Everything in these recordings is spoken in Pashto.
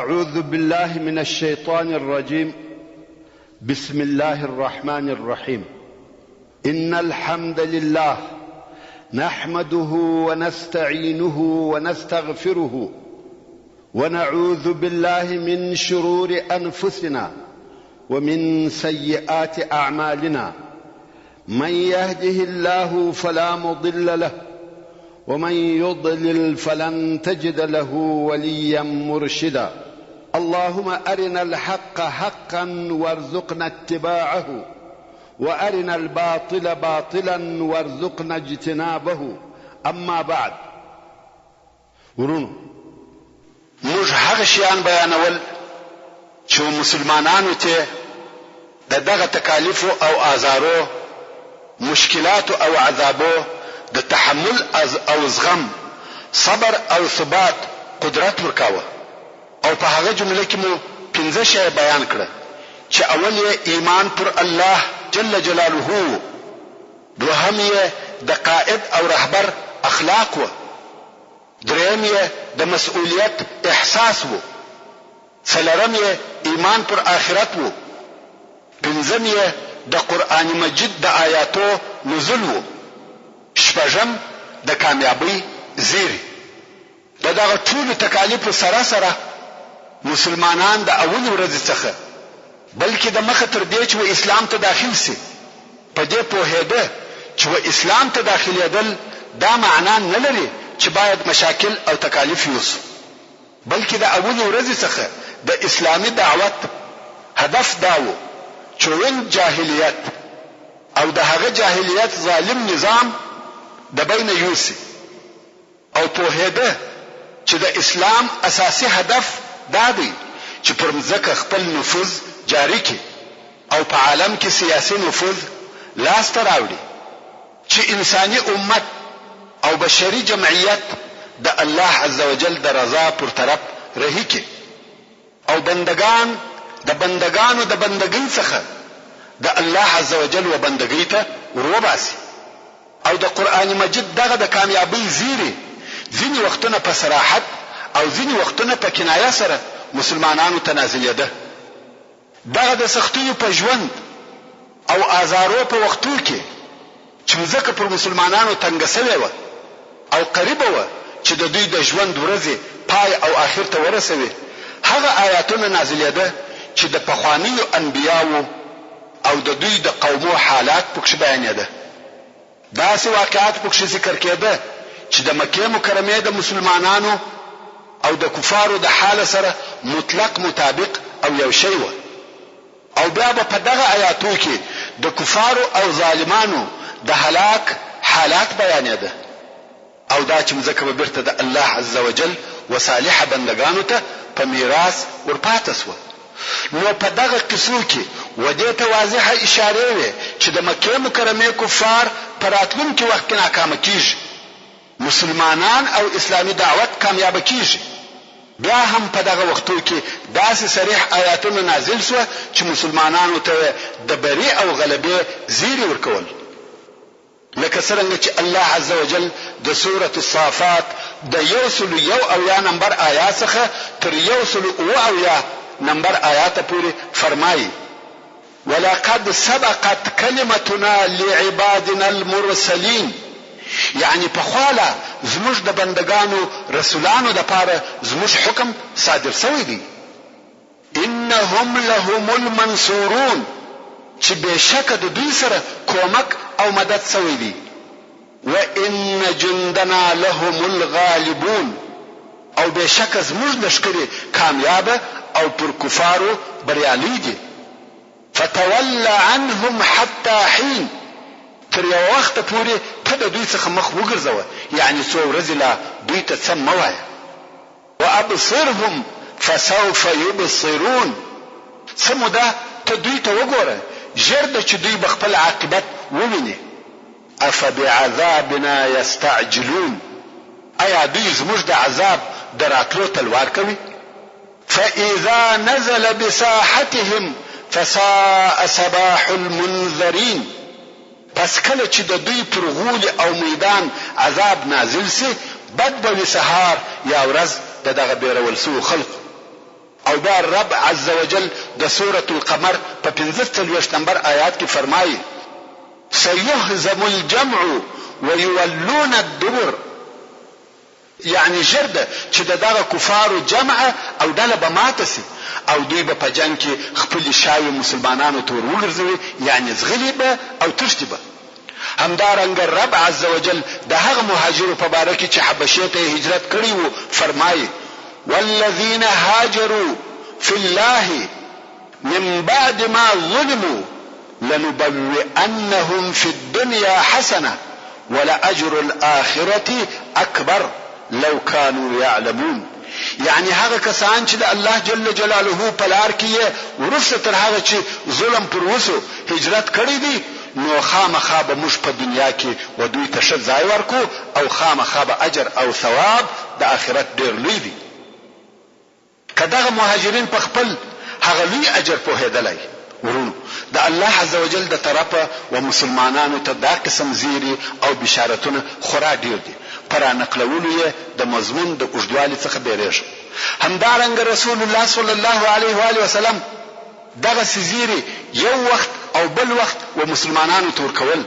أعوذ بالله من الشيطان الرجيم بسم الله الرحمن الرحيم إن الحمد لله نحمده ونستعينه ونستغفره ونعوذ بالله من شرور أنفسنا ومن سيئات أعمالنا من يهده الله فلا مضل له ومن يضلل فلن تجد له وليا مرشدا اللهم أرنا الحق حقا وارزقنا اتباعه وأرنا الباطل باطلا وارزقنا اجتنابه أما بعد ورونو موږ هغه شیان بیانول چې مسلمانانو ته د دغه تکالیفو او آزارو، مشکلاتو او عذابو د تحمل او زغم، صبر او ثبات قدرت ورکاوه او په هغه جمله کې مو پنځه شیه بیان کړه چې اول یې ایمان پر الله جل جلاله وو، دوهم یې د قائد او رهبر اخلاق وه، درېیم یې د مسؤلیت احساس وو، څلورم یې ایمان پر آخرت وو، پنځم یې د قرآن مجید د آیاتو نزول وو، شپږم د کامیابۍ زیری. د دغه ټولو تکالیفو سره سره مسلمانان د اولې ورځې څخه بلکې د مخه تر دې چې و اسلام ته داخل شي په دې پوهېده چې و اسلام ته داخلېدل دا معنا نه لري چې باید مشاکل او تکالیف یوسو بلکې د اولې ورځې څخه د اسلامي دعوت هدف دا وو چې ړوند جاهلیت او د هغه جاهلیت ظالم نظام د بینه یوسي. او پوهېده چې د اسلام اساسي هدف دا دی چې پر مځکه خپل نفوذ جاري کړي او په عالم کې سیاسي نفوذ لاس ته راوړي چې انساني امت او بشري جمعیت د الله عزوجل د رضا پر طرف رهي کړي. او بندګان د بندګانو د بندګۍ څخه د الله عزوجل و بندګۍ ته ور وباسي او د قرآن مجید دغه د کامیابۍ زیري ځینې وختونه په صراحت او ځینې وختونه په کنایه سره مسلمانانو ته نازلېده. دغه د سختیو په ژوند او آزارو په وختو کې چې مځکه پر مسلمانانو تنګه شوې وه او قریبه وه چې د دوی د ژوند ورځې پای او آخر ته ورسوي، هغه آیاتونه نازلېده چې د پخوانیو انبیاوو او د دوی د قومو حالات پکښې بیانېده. داسې واقعات پکښې ذکر کېده چې د مکې مکرمې د مسلمانانو او د کفارو د حاله سره مطلق مطابق او یو شی وه. او بیا به په دغه ایاتو کې د کفارو او ظالمانو د هلاک حالات بیانېده او دا چې مځکه به بیرته د الله عزوجل و صالح بندګانو ته په میراث ورپاته شوه نو په دغه قصو کې و دې ته واضحه اشارې وې چې د مکې مکرمې کفار په راتلونکي وخت کې ناکامه کیږي. مسلمانان او اسلامي دعوت کامیابه کیږي. بیا هم په دغه وختو کې داسې صریح آیاتونه نازل شوه چې مسلمانانو ته یې د بري او غلبې زیري ورکول. لکه څرنګه چې الله عزوجل د سورة الصافات د یو سلو 71 نمبر آیات څخه تر 177 نمبر آیاته پورې فرمایي. ولقد سبقت کلمتنا لعبادنا المرسلین یعنې پخوا لا زموږ د بندګانو رسولانو لپاره زموږ حکم صادر شوی دی، انهم لهم المنصورون چې بېشکه د دوی سره کومک او مدد شوی دی، وان جندنا لهم الغالبون او بېشکه زموږ لښکرې کامیابه او پر کفارو بریالۍ دي. فتول عنهم حتی حین تر یوه وخته پورې ته د دوی څخه مخ وګرځوه، یعنې څو ورځې لا دوی ته څه مه وایه. وابصرهم فسوف یبصرون څه موده ته دوی ته وګوره، ژر ده چې دوی به خپل عاقبت وویني. افبعذابنا یستعجلون ایا دوی زموږ د عذاب د راتلو تلوار کوي؟ فاذا نزل بساحتهم فساء صباح المنذرین پس کله چې د دوی پر غولي او میدان عذاب نازل شي، بد به وي سهار یا ورځ د دغه بېرول شوو خلقو. او بیا رب عزوجل د سورة القمر په 45 نمبر آیات کې فرمایي، سيهزم الجمع ويولون الدبر، یعنې ژر ده چې د دغه کفارو جمع او ډله به ماته شي او دوی به په جنګ کې خپلې شاوې مسلمانانو ته ور وګرځوي، یعنې ځغلي به او تښتي به. همدارنګه رب عزوجل د هغه مهاجرو په باره کې چې حبشې ته یې هجرت کړی وو فرمایي، والذین هاجروا فی الله من بعد ما ظلموا لنبوئنهم فی الدنیا حسنة ولأجر الآخرة اکبر لو کانوا یعلمون یعنې هغه کسان چې د الله جل جلاله په لار کې یې وروسته تر هغه چې ظلم پر وشو هجرت کړی دی نو خامخا به موږ په دنیا کې و دوی ته ښه ځای ورکړو او خامخا به اجر او ثواب د آخرت ډېر لوی وي. که دغه مهاجرین په خپل هغه لوی اجر پوهېدلای. وروڼو! د الله عزوجل د طرفه و مسلمانانو ته دا قسم زېري او بشارتونه خورا ډېر دي، په را نقلولو یې د مضمون د اوږدوالي څخه بېرېږم. همدارنګه رسول الله صلی الله علیه وآله وسلم دغسې زېري یو وخت او بل وخت و مسلمانانو ته ورکول.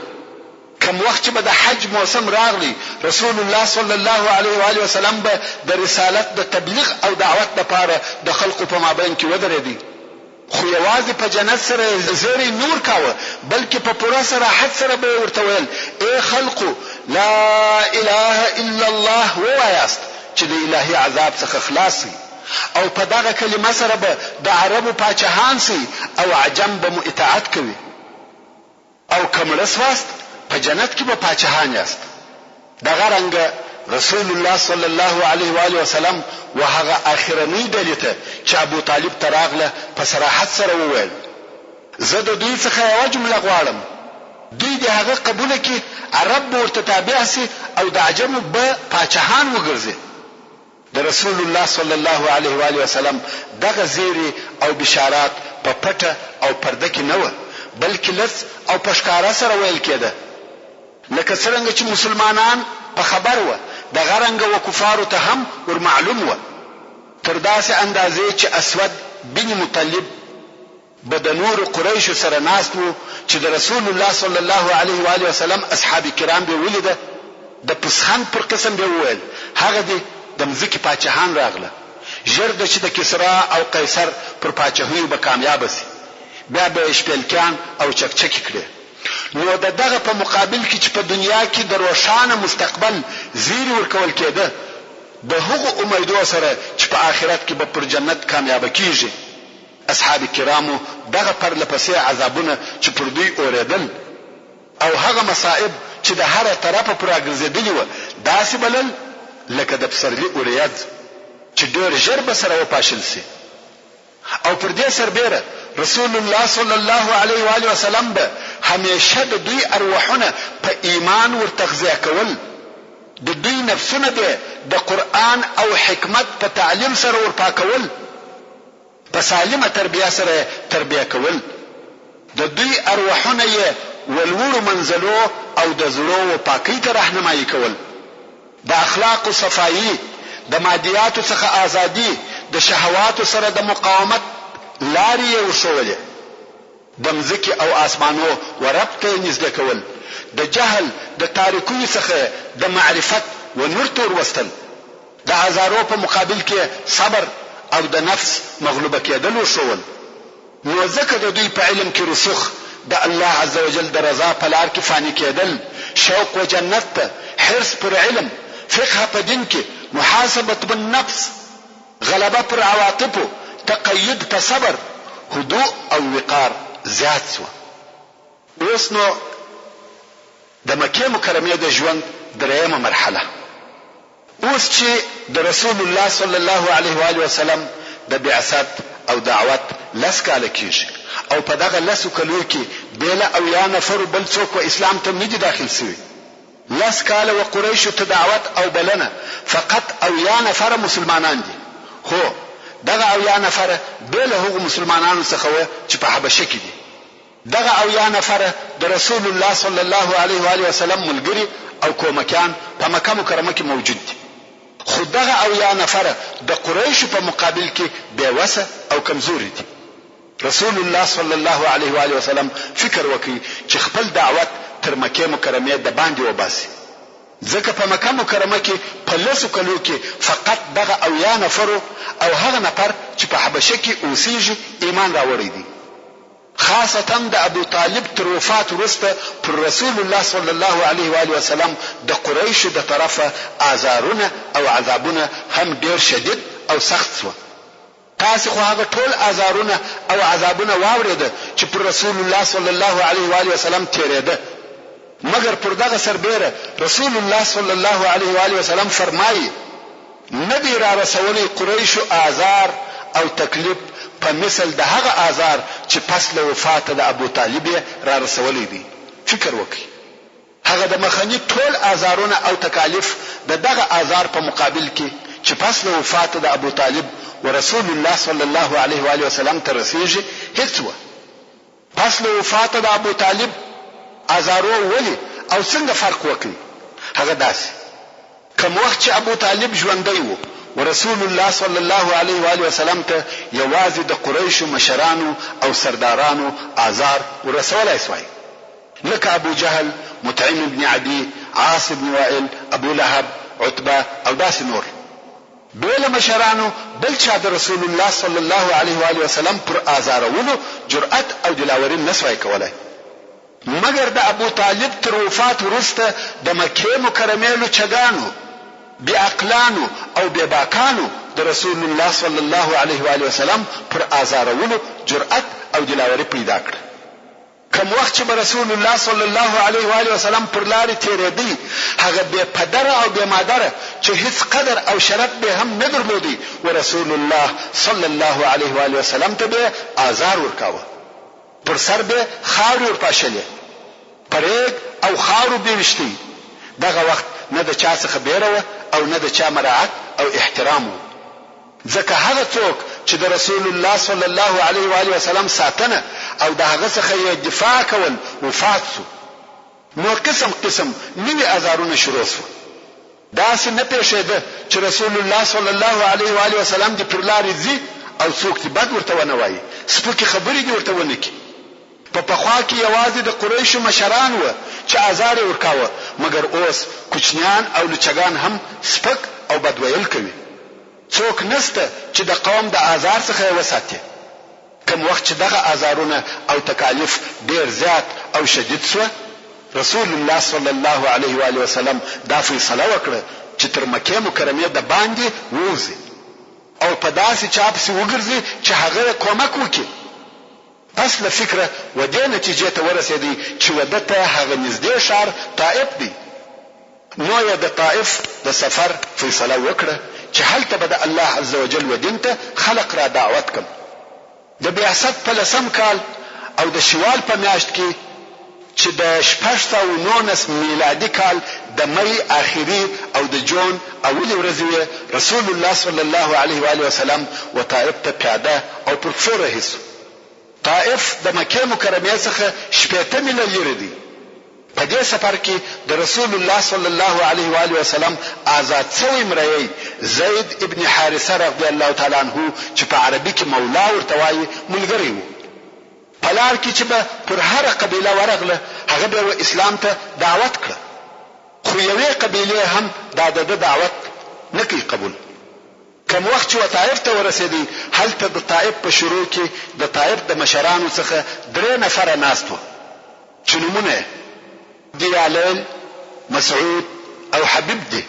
کوم وخت چې به د حج موسم راغلی، رسول الله صلی الله علیه و آله وسلم به د رسالت د تبلیغ او دعوت لپاره د خلقو په مابین کې ودرېدی، خو یوازې په جنت سره یې زیری نه ورکاوه، بلکې په پوره صراحت سره به یې ورته ویل، ای خلقو! لا اله الا الله ووایاست چې د الهي عذاب څخه خلاص شئ او په دغه کلمه سره به د عربو پاچهان شئ او عجم به مو اطاعت کوي. او که مړه سواست په جنت کې به پاچهان یاست. دغه رنګه رسول الله صلی الله علیه و آله وسلم و هغه اخرنۍ ډلې ته چې ابو طالب ته راغله په صراحت سره وویل، زه د دوی څخه یوه جمله غواړم، دوی دې هغه قبوله کړي، عرب به ورته تابع شي او د عجمو به پاچهان وګرځي. د رسول الله صلی الله علیه و آله وسلم دغه زیري او بشارات په پټه او پرده کې نه وه، بلکې لڅ او په ښکاره سره ویل کېده. لکه څرنګه چې مسلمانان په خبر وه، دغه رنګه و کفارو ته هم ور معلوم وه. تر داسې اندازې چې اسود بن مطلب، به د نورو قریشو سره ناست وو چې د رسول الله صلی الله علیه و آله وسلم اصحاب کرام به ولیده د پسخند پر قسم به وویل هغه دي د مځکې پاچهان راغله ژر ده چې د کسرا او قیصر پر پاچهیو به کامیابه سي بیا به یې شپېلکیان او چکچکې کړې نو د دغه په مقابل کې چې په دنیا کې د روښانه مستقبل زیري ورکول کېده د هغو امیدو سره چې په آخرت کې به پر جنت کامیابه کیږي اصحاب کرامو دغه پرله پسې عذابونه چې پر دوی اورېدل او هغه مصائب چې د هره طرفه پر راګرځېدلي وه داسې بلل لکه د پسرلي اورېځ چې ډېر ژر به سره وپاشل شي او پر دې سربېره رسول الله صلی الله علیه و آله وسلم به همېشه د دوی ارواحونه په ایمان ور تغذیه کول، د دوی نفسونه به د قرآن او حکمت په تعلیم سره ور پاکول. په سالمه تربیه سره یې تربیه کول، د دوی ارواحونه یې و لوړو منزلو او د زړو و پاکۍ ته رهنمايي کول، د اخلاقو صفايي، د مادیاتو څخه ازادي، د شهواتو سره د مقاومت لارې یې ورښوولې، د مځکې او آسمانو و رب ته یې نږدې کول، د جهل د تاریکیو څخه یې د معرفت و نور ته وروستل. د ازارو په مقابل کې صبر او د نفس مغلوبه کېدل وښوول، نو ځکه د دوی په علم کې رسوخ، د الله عزوجل د رضا په لار کې فاني کېدل، شوق و جنت ته، حرص پر علم، فقهه په دین کې، محاسبة بالنفس، غلبه پر عواطفو، تقید په صبر، هدوء او وقار زیات شوه. اوس نو د مکې مکرمې د ژوند درېیمه مرحله. اوس چې د رسول الله صلی الله علیه و آله وسلم د بعثت او دعوت لس کاله کېږي او په دغه لسو کلو کې بې له 70 نفرو بل څوک و اسلام ته نه دي داخل شوي. لس کاله و قریشو ته دعوت او بلنه فقط 70 نفره مسلمانان دي. هو دغه 70 نفره بې له هغو مسلمانانو څخه وه چې په حبشه کې دي. دغه 70 نفره د رسول الله صلی الله علیه و آله وسلم ملګري او کومکیان په مکه مکرمه کې موجود دي. خو دغه 70 نفره د قریشو په مقابل کې بې وسه او کمزوري دي. رسول الله صلی الله علیه وآله وسلم فکر وکړ چې خپل دعوت تر مکې مکرمې دباندې وباسي، ځکه په مکه مکرمه کې په لسو کلو کې فقط دغه 70 نفرو او هغه نفر چې په حبشه کې اوسېږي ایمان راوړی دی. خاصتاً د ابو طالب تر وفات وروسته پر رسول الله صلی الله علیه وآله وسلم د قریشو د طرفه آزارونه او عذابونه هم ډېر شدید او سخت سوه. تاسې خو هغه ټول آزارونه او عذابونه واورېده چې پر رسول الله صلی الله علیه وآله وسلم تېرېده، مګر پر دغه سربېره رسول الله صلی الله علیه وآله وسلم فرمايي، نه دی رارسولی قریشو آزار او تکلیف په مثل د هغه آزار چې پس له وفاته د ابوطالب یې رارسولی دی. فکر وکړئ! هغه د مخني ټول آزارونه او تکالیف د دغه آزار په مقابل کې چې پس له وفاته د ابوطالب و رسول الله صلی الله علیه وآله وسلم ته رسیږي هیڅ وه. پس له وفاته د ابوطالب آزارو ولې او څنګه فرق وکړ؟ هغه داسې، کوم وخت چې ابوطالب ژوندی وو ورسول الله صلی الله علیه وآله وسلم ته یوازې د قریشو مشرانو او سردارانو آزار ورسولای شوای لکه ابوجهل، مطعم بن عدي، عاص بن وائل، ابولهب، عتبه او داسې نور. بې له مشرانو بل چا د رسول الله صلی الله علیه و آله وسلم پر آزارولو جرأت او دلاوري نه سوای کولای. مګر د ابوطالب تر وفات وروسته د مکې مکرمې لوچګانو، بې عقلانو او بې باکانو د رسول الله صلی الله علیه و آله وسلم پر آزارولو جرأت او دلاوري پیدا کړه. کوم وخت چې به رسول الله صلی الله علیه و آله وسلم پر لارې تېرېدی، هغه بې پدره او بې مادره چې هیڅ قدر او شرف بې هم نه درلودی و رسول الله صلی الله علیه و آله وسلم ته بې آزار ورکاوه، پر سر بې خاورې ورپاشلې، په رېګ او خاورو بې ویشتی، دغه وخت نه د چا څخه بېره وه او نه د چا مراعت او احترام و. ځکه هغه څوک چې د رسول الله صلی الله علیه و آله وسلم ساتنه او د هغه څخه یې دفاع کول وفات شو نو قسم قسم نوي ازارونه شروع شوه. داسې نه پېښېده چې رسول الله صلی الله علیه و آله وسلم دې پر لارې ځي او څوک دې بد ورته ونه وايي، سپکې خبرې دې ورته ونه کړي. په پخوا کې یوازې د قریشو مشران وه چې ازار یې ورکاوه، مګر اوس کوچنیان او لوچګان هم سپک او بد ویل کوي. څوک نشته چې د قوم د آزار څخه یې وساتي. کوم وخت چې دغه آزارونه او تکالیف ډېر زیات او شدید شوه، رسول الله صلی الله علیه و آله وسلم دا فیصله وکړه چې تر مکې مکرمې د باندې ووځي او په داسې چا پسې وګرځي چې هغه یې کومک وکړي. پس له فکره و دې نتیجې ته ورسېدی چې و ده ته هغه نږدې ښار طائف دی. نو یې د طائف د سفر فیصله وکړه چې هلته به د الله عزوجل و دین ته خلق را دعوت کړم. د بعثت په لسم کال او د شوال په میاشت کې چې د 619 میلادي کال د مۍ آخري او د جون اولې ورځې وې، رسول الله صلی الله علیه وآله وسلم و طائف ته پیاده او پر پښو رهي شو. طائف د مکې مکرمې څخه 60 میله لیرې دی. په دې سفر کې د رسول الله صلی الله علیه و آله وسلم آزاد شوی مریی زید ابن حارثه رضی الله تعالی عنه چې په عربي کې مولا ورته وايي ملګری وو. په لار کې چې به پر هره قبیله ورغله هغه به و اسلام ته دعوت کړه خو یوې قبیلې هم دا د ده دعوت نه کوي قبول. کوم وخت چې و طائف ته ورسېدی هلته د طائف په شروع کې د طائف د مشرانو څخه درې نفره ناست وه چې نومونه یې، دیالیل، مسعود او حبیب دي.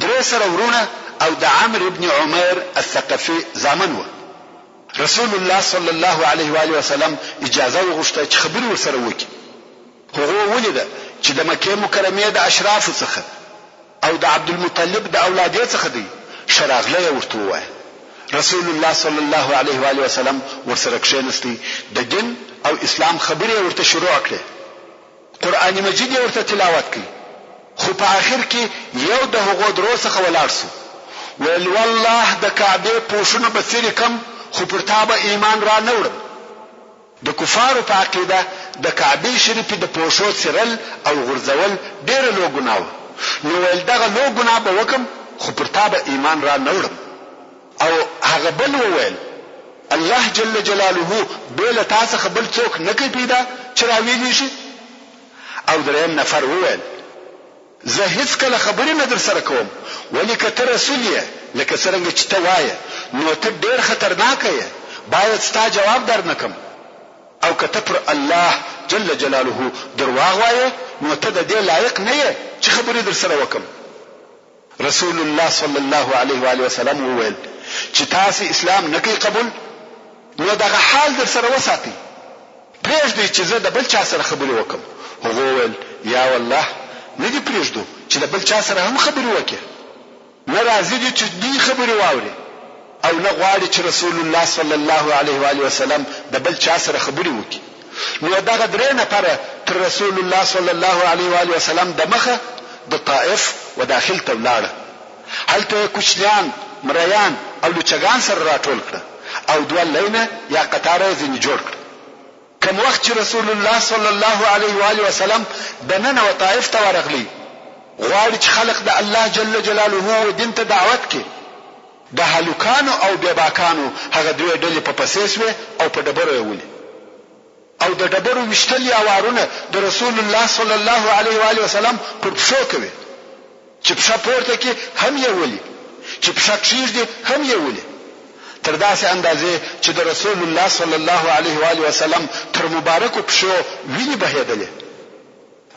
درې سره وروڼه او د عمرو بن عمیر الثقفي زامن وه. رسول الله صلی الله علیه وآله وسلم اجازه وغوښته چې خبرې ورسره وکړي. هغو ولیده چې د مکې مکرمې د اشرافو څخه او د عبدالمطلب د اولادې څخه دی، ښه راغلی یې ورته ووایه. رسول الله صلی الله علیه وآله وسلم ورسره کښېنستی، د دین او اسلام خبرې یې ورته شروع کړې. قرآن مجید یې ورته تلاوت کړ، خو په اخر کې یو د هغو درو څخه ولاړ شو، ویل، والله د کعبې پوښونه به څیرې کړم، خو پر تا به ایمان را نه وړم. د کفارو په عقیده د کعبې شریفې د پوښو څیرل او غورځول ډېره لو ګناه وه، نو ویل دغه لو ګناه به وکړم، خو پر تا به ایمان را نه وړم. او هغه بل وویل، الله جل جلاله بې له تا څخه بل څوک نه کوي پیدا چې راویې لېږي؟ او دریم نفر وویل، زه هیڅکله خبرې نه درسره کوم، ولې که ته رسول یې لکه څرنګه چې ته وایې نو ته ډېر خطرناکه یې، باید ستا جواب درنکړم. او که ته پر الله جل جلاله درواغ وایې نو ته د دې لایق نه یې چې خبرې درسره وکړم. رسول الله صلی الله علیه وآله وسلم وویل چې تاسې اسلام نه کړئ قبول نو دغه حال درسره وساتئ، پرېږدئ چې زه د بل چا سره خبرې وکړم. هغو وویل، یا والله نه دې پرېږدو چې د بل چا سره هم خبرې وکړې. نه راضي دي چې دوی خبرې واوري او نه غواړي چې رسول الله صلی الله علیه و آله وسلم د بل چا سره خبرې وکړي. نو دغه درې نفره تر رسول الله صلی الله علیه و آله وسلم دمخه د طائف و داخل ته ولاړه. هلته یې کوچنیان، مریان او لوچګان سره راټول کړه او دوه لینه یا قطاره یې ځینې جوړ کړه. کوم وخت چې رسول الله صلی الله علیه و آله وسلم دننه و طائف ته ورغلی، غواړي چې خلق د الله جل جلاله و دین ته دعوت کړي، د هلکانو او بېباکانو هغه دوې ډلې په پسې شوې او په ډبرو یې ولي او د ډبرو ویشتل یا وارونه د رسول الله صلی الله علیه و آله وسلم پر پښو کوي. چې پښه پورته کړي هم یې ولي، چې پښه کښېږدي هم یې ولي، تر داسې اندازې چې د رسول الله صلی الله علیه و آله وسلم تر مبارکو پښو وینې بهېدلې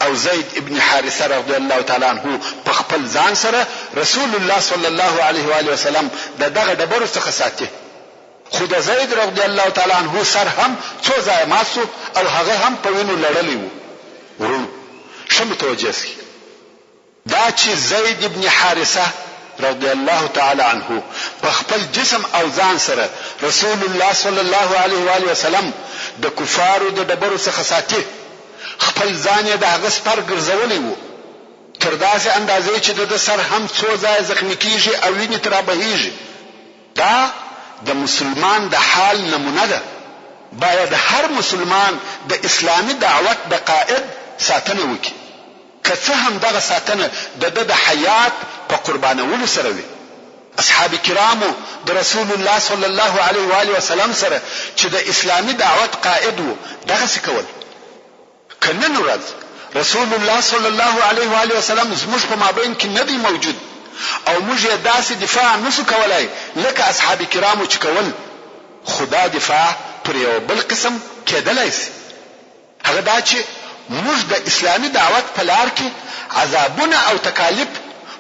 او زید ابن حارثه رضی الله تعالی عنه په خپل ځان سره رسول الله صلی الله علیه و آله وسلم د دغه ډبرو څخه ساتي، خو د زید رضی الله تعالی عنه سر هم څو ځایه مات شو او هغه هم په وینو لړلی وو. وروڼو! ښه متوجه شئ! دا چې زید بن حارثه رضی الله تعالی عنه په خپل جسم او ځان سره رسول الله صلی الله علیه و آله وسلم د کفارو د ډبرو څخه ساتي، خپل ځان یې د هغه سپر ګرځولی وو، تر داسې اندازې چې د ده سر هم څو ځایه زخمي کیږي او وینې ترې رابهیږي. دا د مسلمان د حال نمونه ده، باید هر مسلمان د اسلامي دعوت د قائد ساتنه وکړي. که څه هم دغه ساتنه د ده د حیات په قربانولو سره وي. اصحاب کرامو د رسول الله صلی الله علیه و آله وسلم سره چې د اسلامي دعوت قائد وو دغسې کول. که نن ورځ رسول الله صلی الله علیه و آله وسلم زموږ په مابین کې نه دی موجود او موږ یې داسې دفاع نه شو کولای لکه اصحاب کرامو چې کول، خو دا دفاع پر یوه بل قسم کېدلای شي. هغه دا چې موږ د اسلامي دعوت په لار کې عذابونه او تکالیف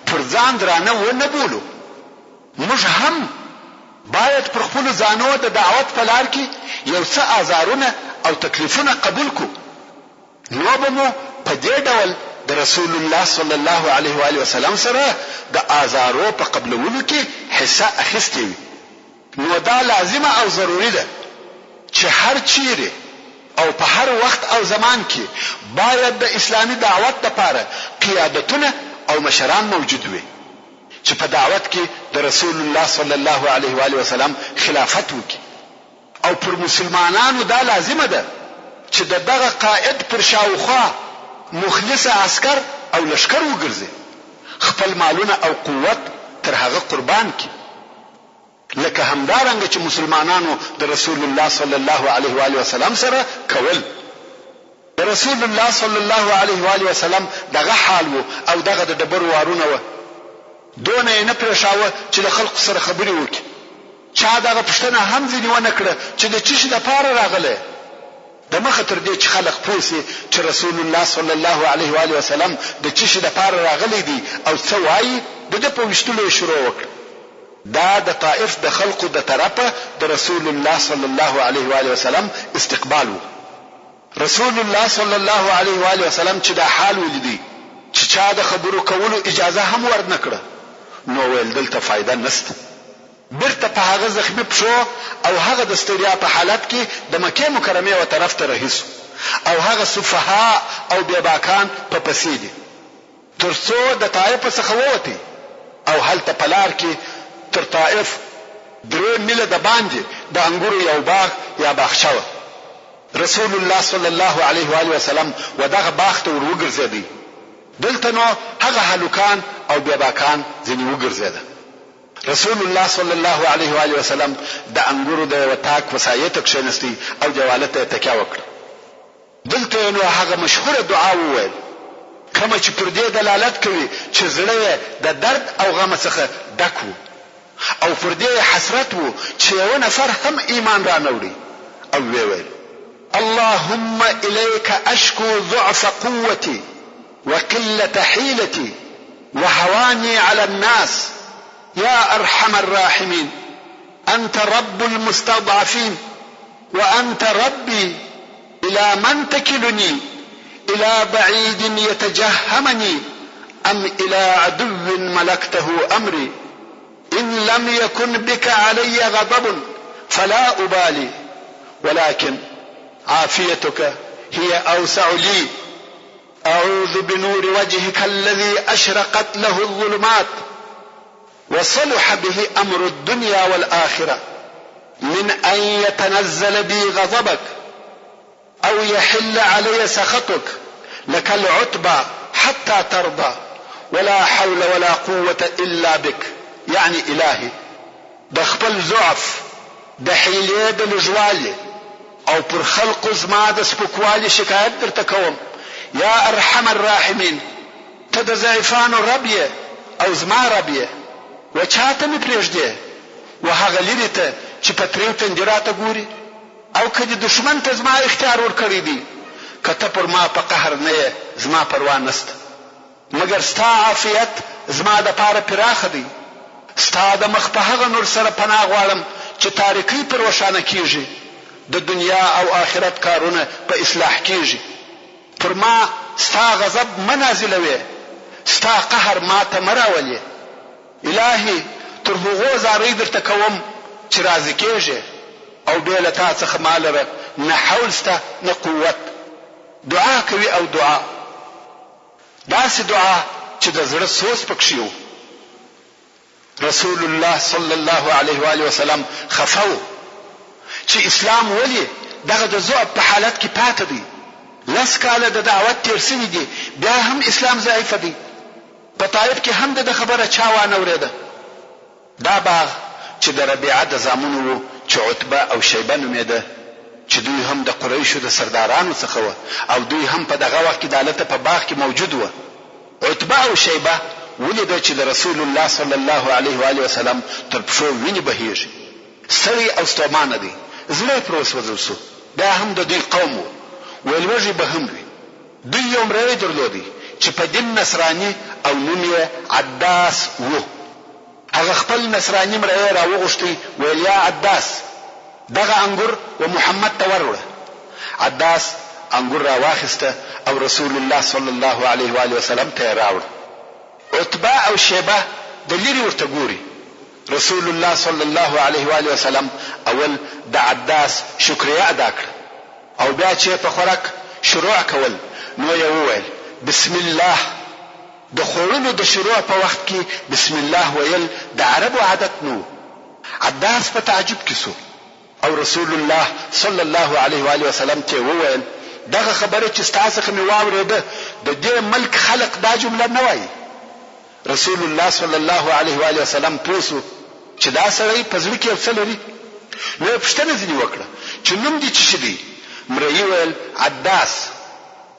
پر ځان درانه و نه بولو، موږ هم باید پر خپلو ځانو د دعوت په لار کې یو څه آزارونه او تکلیفونه قبول کړو، نو به مو په دې ډول د رسول الله صلی الله علیه وآله وسلم سره د آزارو په قبلولو کې حصه اخیستې وي. نو دا لازمه او ضروري ده چې هر چیرې او په هر وخت او زمان کې باید د اسلامي دعوت لپاره قیادتونه او مشران موجود وي چې په دعوت کې د رسول الله صلی الله علیه و آله وسلم خلافت وکړي او پر مسلمانانو دا لازمه ده چې د دغه قائد پر شاوخوا مخلص عسکر او لښکر وګرځي، خپل مالونه او قوت تر هغه قربان کړي. لکه همدارنګه چې مسلمانانو د رسول الله صلی الله علیه و آله وسلم سره کول. د رسول الله صلی الله علیه و آله وسلم دغه حال وو او دغه د ډبرو وارونه وه. دونه یې نه پرېښاوه چې له خلقو سره خبرې وکړي. چا دغه پوښتنه هم ځینې ونه کړه چې د چشي لپاره راغلی؟ د مخه تر دې چې خلق پوه شي چې رسول الله صلی الله علیه و آله وسلم د چشي لپاره راغلی دی او څه وايي، د ده په ویشتلو یې شروع وکړه. دا د طائف د خلقو د طرفه د رسول الله صلی الله علیه و آله وسلم استقبال وو. رسول الله صلی الله علیه و آله وسلم چې دا حال ولیدی چې چا د خبرو کولو اجازه هم ورنه کړه نو ویل دلته فایده نشته. بیرته په هغه زخمي پښو او هغه د ستړیا په حالت کې د مکې مکرمې و طرف ته رهي شو او هغه سفهاء او بېباکان په پسې دي. تر څو د طائف څخه ووتی او هلته په لار کې تر طائف درې میله د باندې د انګورو یو باغ یا باغچه وه. رسول الله صلی الله علیه وآله وسلم و دغه باغ ته ور وګرځېدی. دلته نو هغه هلکان او بېباکان ځنې وګرځېده. رسول الله صلی الله علیه و آله وسلم د انګورو د یوه تاک و سایې ته کښېنستی او دېواله ته یې تکیه وکړه. دلته یې نو هغه مشهوره دعا وویل کومه چې پر دې دلالت کوي چې زړه یې د درد او غمه څخه ډک وو او پر دې یې حسرت وو چې یوه نفر هم ایمان رانه وړي او ویې ویل. اللهم الیک اشکو ضعف قوتي وقلة حیلتي وهواني علی الناس یا ارحم الراحمین انت رب المستضعفین وانت ربي الى من تكلني الى بعيد يتجهمني ام الى عدو ملكته امري ان لم يكن بك علي غضب فلا ابالي ولكن عافيتك هي اوسع لي اعوذ بنور وجهك الذي اشرقت له الظلمات وصلح به امر الدنيا والاخره من ان يتنزل بي غضبك او يحل علي سخطك لك العتبى حتى ترضى ولا حول ولا قوة الا بك يعني الهي د خپل ضعف، د حیلې د لږوالي او پر خلقو زما د سپکوالي شکایت درته کوم، یا ارحم الراحمین! ته د ضعیفانو رب یې او زما رب یې، و چا ته مې پرېږدې؟ و هغه لیرې ته چې په تریو تندي راته ګوري؟ او که دې دښمن ته زما اختیار ورکړی دی؟ که ته پر ما په قهر نه یې زما پروا نشته. مګر ستا عافیت زما دپاره پراخه دی، ستا د مخ په هغه نور سره پناه غواړم چې تاریکۍ په روښانه کیږي، د دنیا او آخرت کارونه په اصلاح کیږي. پر ما ستا غضب مه نازلوې، ستا قهر ماته مه راولې. الهي! تر هغو زارۍ درته کوم چې راضي کیږې او بې له تا څخه ما لره نه حول شته نه قوت. دعا کوي او دعا. داسې دعا چې د زړه سوز پکښې وو. رسول الله صلی الله علیه وآله وسلم خفه وو چې اسلام ولې دغه د ضعف په حالت کې پاته دی، لس کاله د دعوت تېر شوي دي بیا هم اسلام ضعیفه دی، په طائف کې هم د ده خبره چا وانه ورېده. دا باغ چې د ربیعه د زامنو وو چې عتبه او شیبه نومېده چې دوی هم د قریشو د سردارانو څخه وه او دوی هم په دغه وخت کې دالته په باغ کې موجود وه. عتبه او شیبه ولیده چې د رسول الله صلی الله علیه و آله وسلم تر پښو وینې بهیږي، ستړی او ستومانه دی، زړه یې پر وسوځل شو، بیا هم د دوی قوم وو، ویل وږي به هم وي. دوی یو مریی درلودی چې په دین نصراني او نوم یې عداس وو. هغه خپل نصراني مریی راوغوښتی ویل یا عداس! دغه انګور و محمد ته وروړه. عداس انګور راواخیسته او رسول الله صلی الله علیه و آله وسلم ته یې راوړ. عتبه او شیبه د لیرې ورته ګوري. رسول الله صلی الله علیه و آله وسلم اول د عداس شکریه ادا کړه او بیا چې یې په خوراک شروع کول نو یې وویل، بسم الله! د خوړلو د شروع په وخت کې بسم الله ویل د عربو عادت نه وو. عداس په تعجب کې شو او رسول الله صلی الله علیه و آله وسلم ته یې وویل، دغه خبره چې ستا څخه مې واورېده د دې ملک خلق دا جمله نه وايي. رسول الله صلی الله علیه و آله وسلم پوه شو چې دا سړی په زړه کې یو څه لري نو یې پوښتنه ځینې وکړه چې نوم دې څه شي دی؟ مريي ویل، عداس.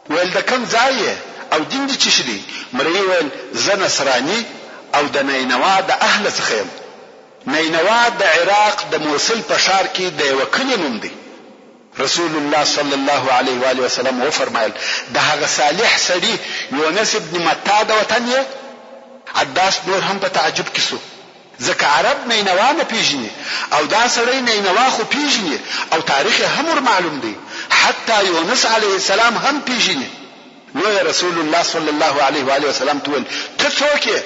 ویل د کوم ځای یې او دین دې چیشی دی؟ مريي ویل زه نصراني او د نینوا د اهل څخه یم. نینوا د عراق د موصل په ښار کې د یوه کلي نوم دی. رسول الله صلی الله علیه وآله وسلم وفرمایل، د هغه صالح سړي یونس ابن متی د وطن یې؟ عداس نور هم په تعجب کې شو. ځکه عرب نینوا نه پیژني او دا سړی نینوا خو پیژني او تاریخ یې هم ور معلوم دی حتی یونس علیه السلام هم پیژني نو یې رسول الله صلی الله علیه و آله وسلم ته وویل ته څوک یې